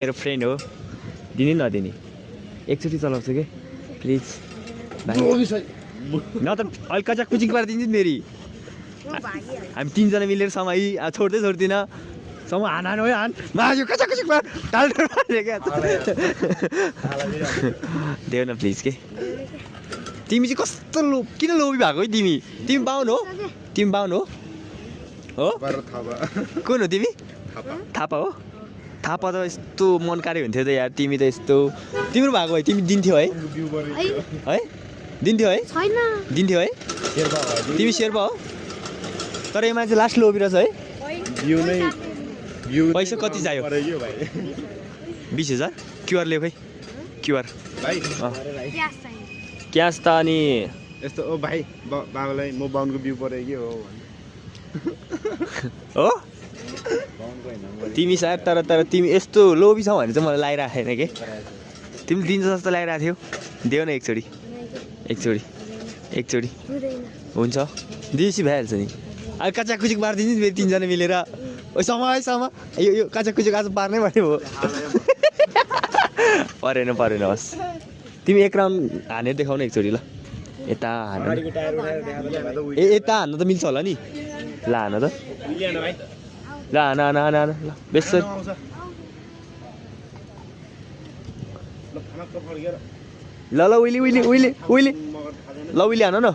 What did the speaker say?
मेरो फ्रेन्ड हो दिने नदिने एकचोटि चलाउँछु कि प्लिज न त अलिक कचा कुचिङ पारिदिन्छ मेरी हामी तिनजना मिलेर समय छोड्दिनँ समय हान हान हान मायो कचा कुचिङ पार क्या देऊ न प्लिज के तिमी चाहिँ कस्तो किन लोभी भएको है तिमी तिमी बाहुन हो तिमी बाहुन हो कुन हो तिमी थापा हो थापा त यस्तो मनकारी हुन्थ्यो त यार तिमी त यस्तो तिम्रो भएको है तिमी दिन्थ्यौ है है दिन्थ्यौ है दिन्थ्यौ है तिमी शेर्पा हो तर यो मान्छे लास्ट लोभी रहेछ है पैसा कति चाहियो 20,000 क्युआर ल्याऊ खै क्युआर क्यास त अनि यस्तो ओ भाइ बाबालाई म बाउनको बिउ परेको हो तिमी सायद तर तिमी यस्तो लोभी छौ भने चाहिँ मलाई लागिरहेको छैन के तिमीले दिन्छ जस्तो लागिरहेको थियो देऊ न एकचोटि हुन्छ दिएपछि भइहाल्छ नि अब काचा कुचिक पारिदिन्छ नि फेरि तिनजना मिलेर ओ समय यो काचा कुचिक आज पार्नै पर्ने हो परेन होस् तिमी एक राउन्ड हानेर देखाउ न एकचोटि ल यता हान यता हान्न त मिल्छ होला नि ल हान त ल हान ल बेसरी ल उइली ल उइली हान न